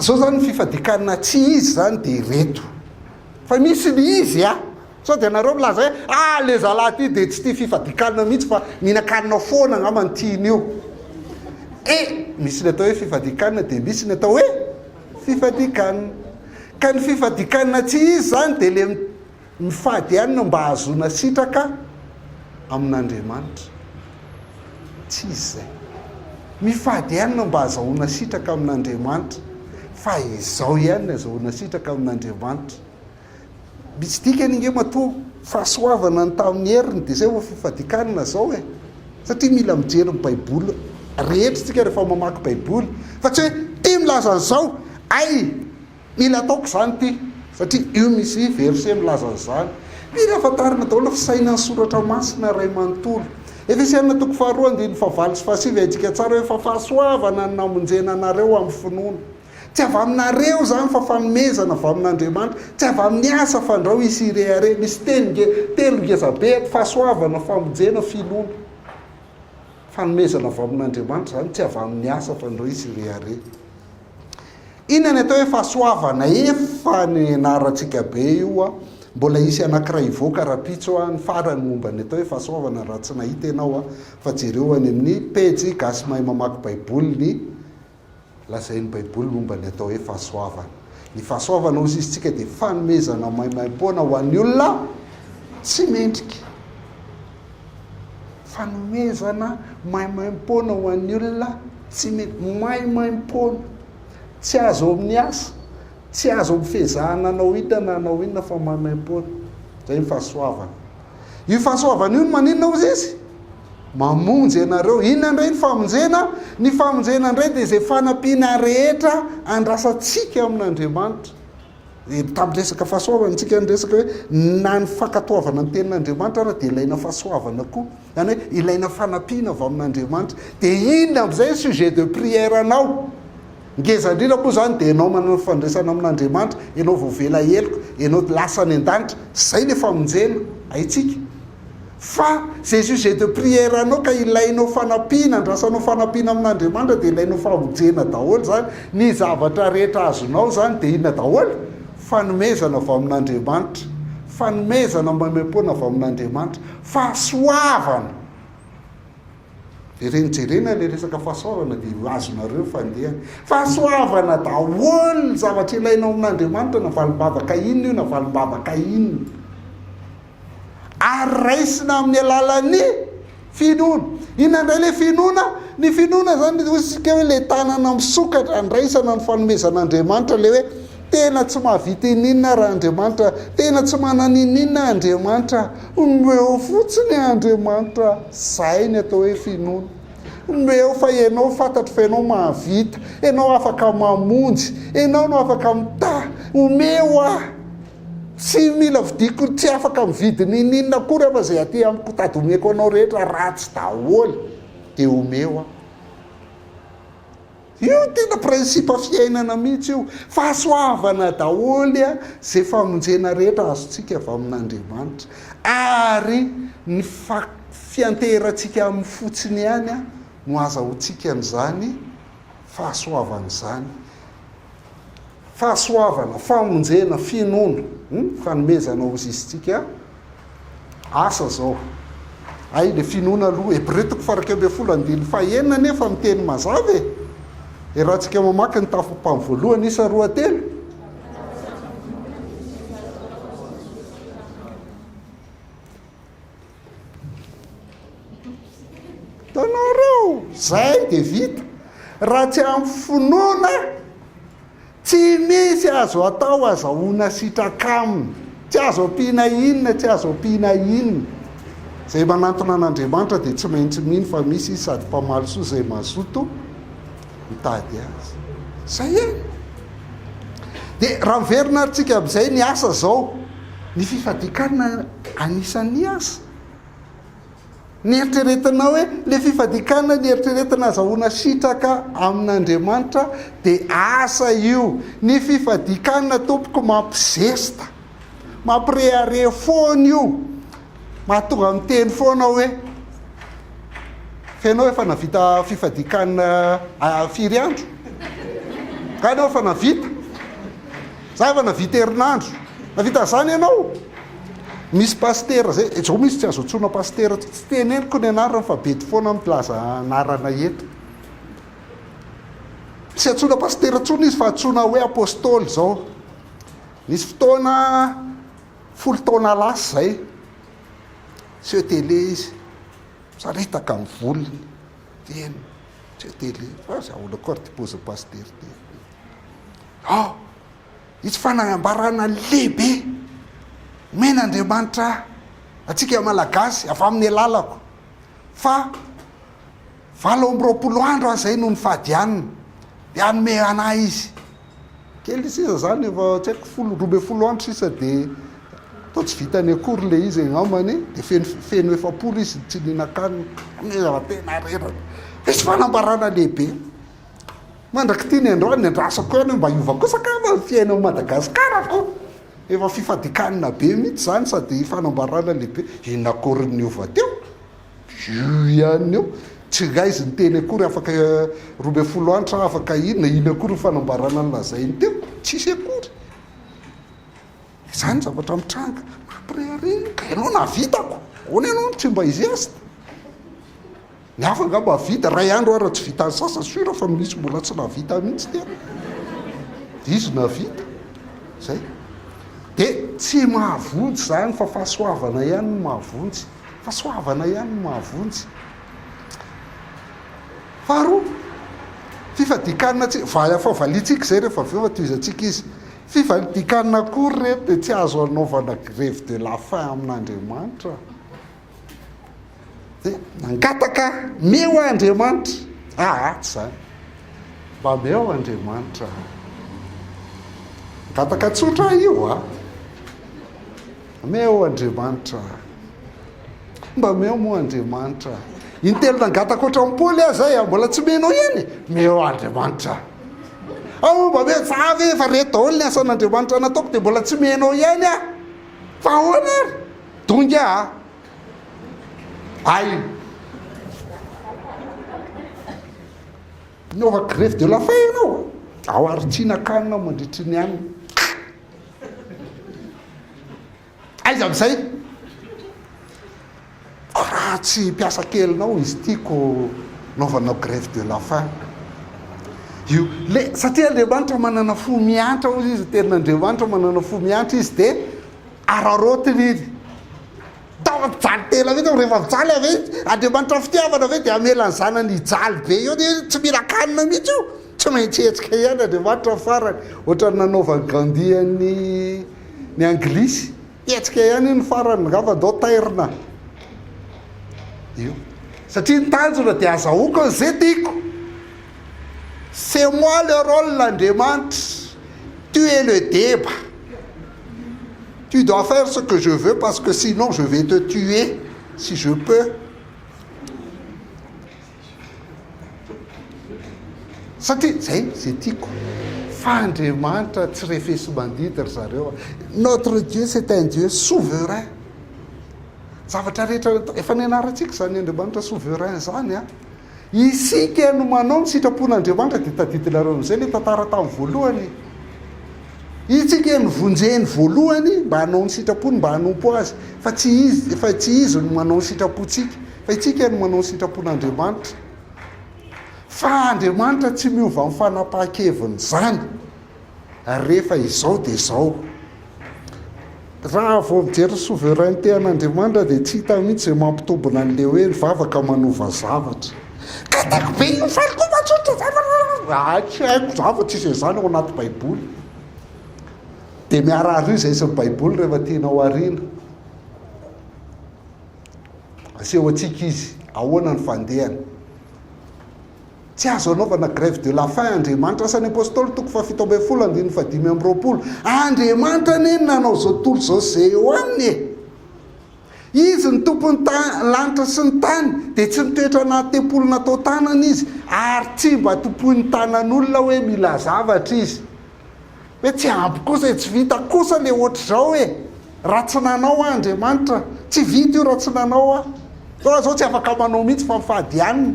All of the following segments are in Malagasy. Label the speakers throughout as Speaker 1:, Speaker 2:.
Speaker 1: Izao izany ny fifadian-kanina tsy izy izany dia ireto. Fa misy ny izy a! Sao dia nareo milaza hoe ah le zalahy ty dia tsy tia fifadian-kanina mihitsy fa mihinan-kanina foana angamba ny tiany io. E! Misy ny atao hoe fifadian-kanina dia misy ny atao hoe fifadian-kanina. Ka ny fifadian-kanina tsy izy izany dia le mifady hanina mba hahazoana sitraka amin'Andriamanitra. Tsy izy izay. Mifady hanina mba hazahoana sitraka amin'Andriamanitra. Fa izao ihany ny azahoana sitraka amin'Andriamanitra. Misy dikany ange matoa fahasoavana ny tamin'ny heriny dia izay vao fifadikanina izao e. Satria mila mijery ny baiboly rehetra isika rehefa mamaky baiboly. Fa tsy hoe ity milaza an'izao, hay mila ataoko izany ity. Satria io misy verset milaza an'izany. Mila fantarina daholo ny fisainan'ny soratra masina iray manontolo. Efesiana toko faharoa andininy fahavalo sy fahasivy haintsika tsara hoe fa fahasoavana no namonjena anareo amin'ny finoana. Tsy avy aminareo izany fa fanomezana avy amin'Andriamanitra, tsy avy amin'ny asa fandrao hisy hirehareha. Misy teny nge, telo ngezabe eto, fahasoavana, famonjena, finoana. Fanomezana avy amin'Andriamanitra izany, tsy avy amin'ny asa fandrao hisy hirehareha. Inona ny atao hoe fahasoavana? Efa nianarantsika be io a. Mbola hisy anankiray hivoaka rahampitso a, ny farany momba ny atao hoe fahasoavana raha tsy nahita ianao a, fa jereo any amin'ny pejy Gasy Mahay Mamaky Baiboly ny Lazain'ny Baiboly momba ny atao hoe fahasoavana. Ny fahasoavana, hoy isika, dia fanomezana maimaimpoana ho an'ny olona tsy mendrika. Fanomezana maimaimpoana ho an'ny olona tsy mendrika. Maimaimpoana. Tsy azo amin'ny asa, tsy azo amin'ny fihezahana hanao inona na hanao inona fa maimaimpoana. Izay ny fahasoavana. Io fahasoavana io no maninona hozy izy? Mamonjy anareo. Inona indray ny famonjena? Ny famonjena indray dia izay fanampiana rehetra andrasantsika amin'Andriamanitra. Tamin'ny resaka fahasoavana isika niresaka hoe na ny fankatoavana ny tenin'Andriamanitra ara dia ilaina fahasoavana koa. Izany hoe ilaina fanampiana avy amin'Andriamanitra. Dia inona amin'izay ny sujet de prière anao? Ngeza indrindra moa izany dia ianao manana fifandraisana amin'Andriamanitra, ianao voavela heloka, ianao lasa any an-danitra. Izay ilay famonjena haintsika. Fa izay sujet de prière anao ka ilainao fanampiana, andrasanao fanampiana amin'Andriamanitra dia ilainao famonjena daholo izany. Ny zavatra rehetra azonao izany dia inona daholo? Fanomezana avy amin'Andriamanitra. Fanomezana maimaimpoana avy amin'Andriamanitra. Fahasoavana. Ireny jerena ilay resaka fahasoavana dia ho azonareo ny fandehany. Fahasoavana daholo ny zavatra ilainao amin'Andriamanitra na valim-bavaka inona io na valim-bavaka inona. Ary raisina amin'ny alalan'ny finoana. Inona indray ilay finoana? Ny finoana izany hoy isika hoe ilay tanana misokatra andraisana ny fanomezan'Andriamanitra, ilay hoe tena tsy mahavita ininona raha Andriamanitra, tena tsy manana ininona Andriamanitra, omeo fotsiny Andriamanitra, izay ny atao hoe finoana. Omeo fa ianao fantatro fa ianao mahavita, ianao afaka mamonjy, ianao no afaka mitaha, omeo aho. Tsy mila vidiko, tsy afaka mividy niniana akory aho fa izay aty amiko tady omeko anao rehetra ratsy daholo dia omeo aho. Io tena principe fiainana mihitsy io. Fahasoavana daholo izay famonjena rehetra azontsika avy amin'Andriamanitra. Ary ny fianteherantsika aminy fotsiny ihany no azahoantsika an'izany fahasoavana izany. Fahasoavana, famonjena, finoana, fanomezana ho zisitsika asa zao. Hay le finoana aloha, Hebreo toko faha 11 andininy faha enina anefa miteny mazava e. Iarahantsika mamaky ny tafopany voalohany isa roa telo. Hitanareo? Zay dia vita. Raha tsy amin'ny finoana, tsy misy azo atao azahoana sitraka aminy. Tsy azo ampiana inona, tsy azo ampiana inona. Izay manantona an'Andriamanitra dia tsy maintsy mino fa misy Izy sady mpamaly soa izay mazoto mitady Azy. Zay ihany. Dia raha miverina ary tsika amin'izay ny asa izao, ny fifadian-kanina anisan'ny asa. Ny eritreretinao hoe ilay fifadian-kanina ny eritreretina azahoana sitraka amin'Andriamanitra dia asa io. Ny fifadian-kanina tompoko mampizesta, mampirehareha foana io. Mahatonga miteny foana aho hoe fa ianao efa navita fifadian-kanina firy andro? Ka ianao efa navita. Za efa navita herinandro. Navita an'izany ianao? Misy pasitera zay, izao misy tsy azo antsoina pasitera, tsy teneniko ny anarany fa bedy foana milaza anarana eto. Tsy antsoina pasitera intsony izy fa antsoina hoe apostoly izao. Nisy fotoana folo taona lasa izay, seho télé izy, misaritaka ny volony, teny, seho télé, fa za ahoana koa ary ty paozin'ny pasitera ty. Oh! Hisy fanambarana lehibe omen'Andriamanitra antsika Malagasy avy amin'ny alalako fa 28 andro aho izay no nifady hanina dia hanome anah izy. Kely sisa izany efa tsy haiko folo, 12 andro sisa dia toa tsy vitany akory ilay izy angambany dia feno feno 40 izy tsy nihinan-kanina. Tena reraka. Hisy fanambarana lehibe. Mandrak'ity ny androany, andrasako ihany hoe mba hiova kosa angamba ny fiainan'i Madagasikara ko! Efa fifadikanina be mihitsy izany sady fanambarana lehibe. Inona akory ny niova teo? Io ihany io. Tsy aizy niteny akory afaka 12 andro sa afaka inona, inona akory ny fanambarana nolazainy teo? Tsisy akory. Izany zavatra mitranga. Mampirehareha. Ka ianao nahavitako. Ahoana ianao no tsy mba hizesta? Ny hafa angamba vita, iray andro ara tsy vitan'ny sasany, sûr fa misy mbola tsy nahavita mihitsy tena. Dia izy nahavita. Zay. Dia tsy mahavonjy izany fa fahasoavana ihany no mahavonjy. Fahasoavana ihany no mahavonjy. Faharoa, fifadikanina tsy, fa valiantsika izay rehefa avy eo fa tohizantsika izy. Fifadikanina akory reto dia tsy azo anaovana grève de la faim amin'Andriamanitra. Dia nangataka, meo ahy Andriamanitra. Aa, tsy izany. Mba meo Andriamanitra. Nangataka tsotra io a. Meo Andriamanitra. Mba meo moa Andriamanitra. Intelo nangataka ohatran'i Paoly aho zay, mbola tsy menao ihany. Meo Andriamanitra. Ao mba meo, za ve efa reto daholo ny asan'Andriamanitra nataoko dia mbola tsy menao ihany aho. Fa ahoana ary? Dongy a! Ay! Niova grève de la faim ianao? Ao ary tsy hihinan-kanina mandritry ny alina. Aiza amin'izay? Raha tsy mpiasa kelinao izy ity ko naovanao grève de la faim. Io le satria Andriamanitra manana fo miantra hozy izy, tenin'Andriamanitra manana fo miantra izy dia Araraotiny iny. Tao ampijaly tena mihitsy rehefa mijaly ave Andriamanitra fitiavana ve dia hamela ny zanany hijaly be eo dia tsy mila kanina mihitsy io. Tsy maintsy hetsika ihany Andriamanitra amin'ny farany. Ohatran'ny nanaovan'i Gandhi an'ny ny anglisy. Hetsika ihany io ny farany angamba ndao tairina. Io. Satria ny tanjona dia azahoako an'izay tiako. C'est moi le rôle Andriamanitra. Tu es le deba. Tu dois faire ce que je veux parce que sinon je vais te tuer si je peux. Satria zay zay tiako. Fa Andriamanitra tsy refesi-mandidy ry zareo. Notre Dieu c'est un Dieu souverain. Zavatra rehetra efa nianarantsika izany Andriamanitra souverain izany a. Isika no manao ny sitrapon'Andriamanitra dia tadidinareo amin'izay ilay tantara tamin'ny voalohany. Isika no vonjeny voalohany mba hanao ny sitrapony, mba hanompo Azy, fa tsy Izy, fa tsy Izy no manao ny sitrapontsika, fa isika no manao ny sitrapon'Andriamanitra. Fa Andriamanitra tsy miova amin'ny fanapahan-keviny izany. Ary rehefa izao dia izao. Raha vao mijery ny souveraineté an'Andriamanitra dia tsy hita mihitsy izay mampitombina an'ilay hoe ny vavaka manova zavatra. Gaga be io faly koa matsotra zavatra. Ah, tsy haiko za fa tsisy an'izany ao anaty baiboly. Dia miarahaba izay sy ny baiboly rehefa tianao hariana. Aseho antsika izy ahoana ny fandehany. Tsy azo anaovana grève de la faim Andriamanitra. Asan'ny Apostoly toko faha-17 andininy faha-25. Andriamanitra anie no nanao izao tontolo izao sy izay eo aminy e! Izy no tompon'ny lanitra sy ny tany, dia tsy mitoetra anaty tempoly natao tanana Izy, ary tsy mba tompoin'ny tanan'olona hoe mila zavatra Izy. Hoe tsy ampy kosa e, tsy vita kosa le ohatr'izao e! Raha tsy nanao aho Andriamanitra, tsy vita io raha tsy nanao aho. Zao aho zao tsy afaka manao mihitsy fa mifady hanina,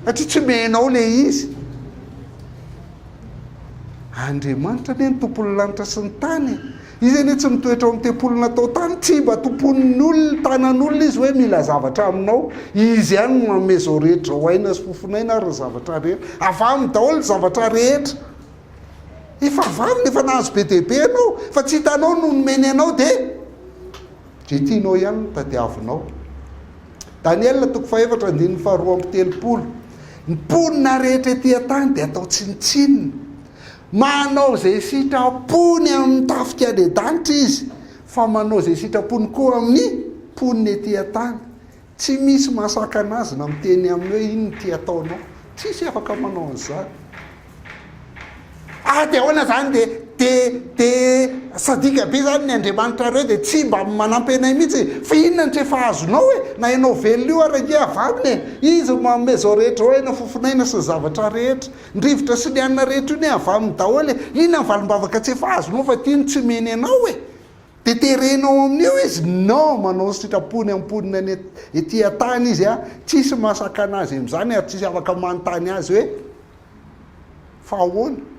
Speaker 1: satria tsy omenao le izy. Andriamanitra anie no tompon'ny lanitra sy ny tany e! Izy anie tsy mitoetra ao amin'ny tempoly natao tany, tsy mba tomponin'ny olona, tanan'olona izy hoe mila zavatra aminao. Izy ihany no manome izao rehetra izao, aina sy fofon'aina ary ny zavatra rehetra. Avy aminy daholo ny zavatra rehetra. Efa avy aminy, efa nahazo be dia be ianao, fa tsy hitanao no nomeny anao dia izay tianao ihany no tadiavinao. Daniela toko fahefatra andininy faharoa amby telopolo. Ny mponina rehetra ety an-tany dia atao tsinontsinona. Manao izay sitrapony amin'ny tafika any an-danitra izy, fa manao izay sitrapony koa amin'ny mponina ety an-tany. Tsy misy mahasakana azy na miteny aminy hoe inona ity ataonao. Tsisy afaka manao an'izany. Ah dia ahoana izany dia dia dia sadika be izany ny Andriamanitrareo dia tsy mba manampy anay mihitsy e! Fa inona no tsy efa azonao e? Na ianao velona io ary ange avy aminy e! Izy no manome izao rehetra izao aina, fofon'aina sy ny zavatra rehetra. Ny rivotra sy ny hanina rehetra io anie avy aminy daholo e! Inona ny valim-bavaka tsy efa azonao fa ity no tsy omeny anao e? Dia terenao amin'io izy? Non! Manao ny sitrapony amin'ny mponina any ety an-tany izy a! Tsisy mahasakana azy amin'izany ary tsisy afaka manontany azy hoe. Fa ahoana?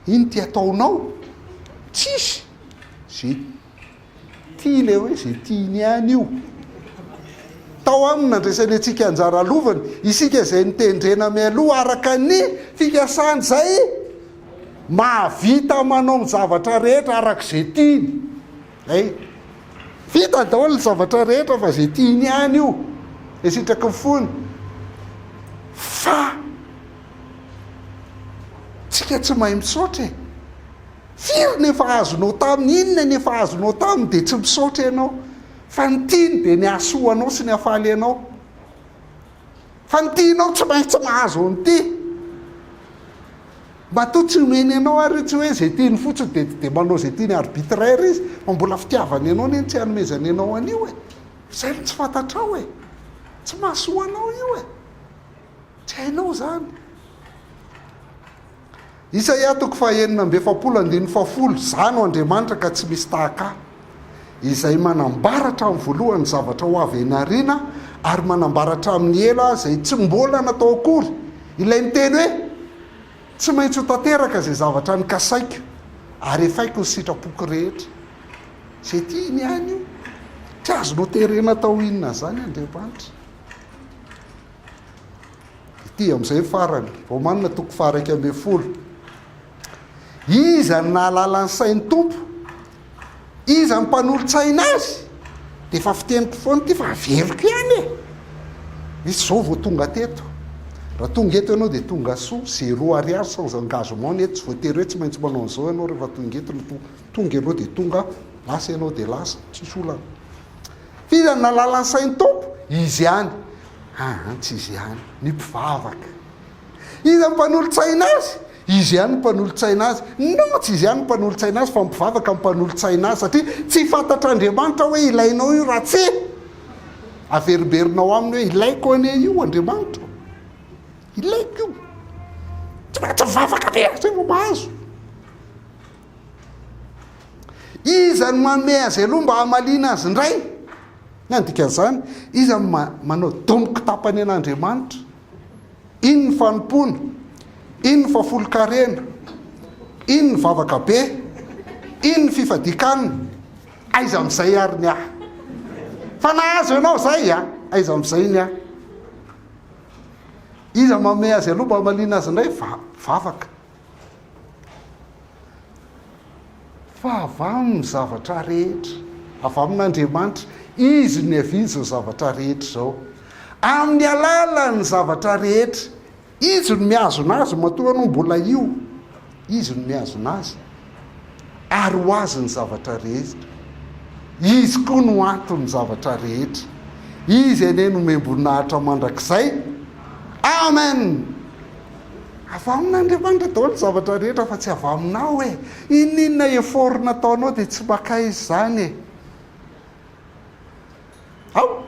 Speaker 1: Ino ty ataonao? Tsisy! Ze tia le hoe ze tiany ihany io. Tao aminy nandraisany antsika anjara lovany, isika izay notendrena mialoha araka ny fikasany izay mahavita manao ny zavatra rehetra araka izay tiany. Hay. Vita daholo ny zavatra rehetra fa izay tiany ihany io. Izay sitraky ny fony. Fa tsika tsy mahay misaotra e. Firy ny efa azonao taminy, inona ny efa azonao taminy dia tsy misaotra ianao. Fa ny tiany dia ny hahasoa anao sy ny hahafaly anao. Fa ny tianao tsy maintsy mahazo an'ity. Matoa tsy omeny anao ary io tsy hoe izay tiany fotsiny dia dia manao izay tiany arbitraire izy fa mbola fitiavany anao anie no tsy anomezany anao an'io e! Izay no tsy fantatrao e! Tsy mahasoa anao io e! Tsy hainao izany. Isaia toko faha-46 andininy fahafolo, Izaho no Andriamanitra ka tsy misy tahaka Ahy, Izay manambara hatramin'ny voalohany ny zavatra ho avy eny aoriana ary manambara hatramin'ny ela izay tsy mbola natao akory, Ilay miteny hoe, Tsy maintsy ho tanteraka izay zavatra nokasaiko, ary efaiko ny sitrapoko rehetra. Izay tiany ihany io. Tsy azonao terena atao inona izany Andriamanitra. Ity amin'izay ny farany, Romanina toko faha-11. Iza no nahalala ny sain'ny Tompo? Iza no mpanolo-tsaina azy? Dia efa fiteniko foana ity fa averiko ihany e! Misy izao vao tonga teto. Raha tonga eto ianao dia tonga soa, zéro ariary sans engagement ny eto, tsy voatery hoe tsy maintsy manao an'izao ianao rehefa tonga eto, tonga ianao dia tonga, lasa ianao dia lasa, tsisy olana. F'iza no nahalala ny sain'ny Tompo? Izy ihany. Aa, tsy izy ihany, ny mpivavaka. Iza no mpanolo-tsaina azy? Izy ihany no mpanolo-tsaina azy. Non, tsy izy ihany no mpanolo-tsaina azy fa ny mpivavaka no mpanolo-tsaina azy satria tsy fantatr'Andriamanitra hoe ilainao io raha tsy averimberinao aminy hoe ilaiko anie io Andriamanitra ô. Ilaiko io. Tsy maintsy mivavaka be aho zay vao mahazo. Iza no manome azy aloha mba hamaliana azy indray? Inona no dikan'izany? Iza no manao domiko tapany an'Andriamanitra? Iny ny fanompoana, iny ny fahafolon-karena, iny ny vavaka be, iny ny fifadian-kanina. Aiza amin'izay ary ny ahy? Fa nahazo ianao izay a! Aiza amin'izay ny ahy? Iza manome azy aloha mba hamaliana azy indray? Vavaka. Fa avy aminy ny zavatra rehetra, avy amin'Andriamanitra, Izy no niavian'izao zavatra rehetra izao. Amin'ny alalan'ny zavatra rehetra, Izy no mihazona azy, matoa ianao mbola io, Izy no mihazona azy, ary ho Azy ny zavatra rehetra. Izy koa no anton'ny zavatra rehetra. Izy anie no omem-boninahitra mandrakizay. Amen! Avy amin'Andriamanitra daholo ny zavatra rehetra fa tsy avy aminao e! Inona effort nataonao dia tsy makaiza izany e! Ao!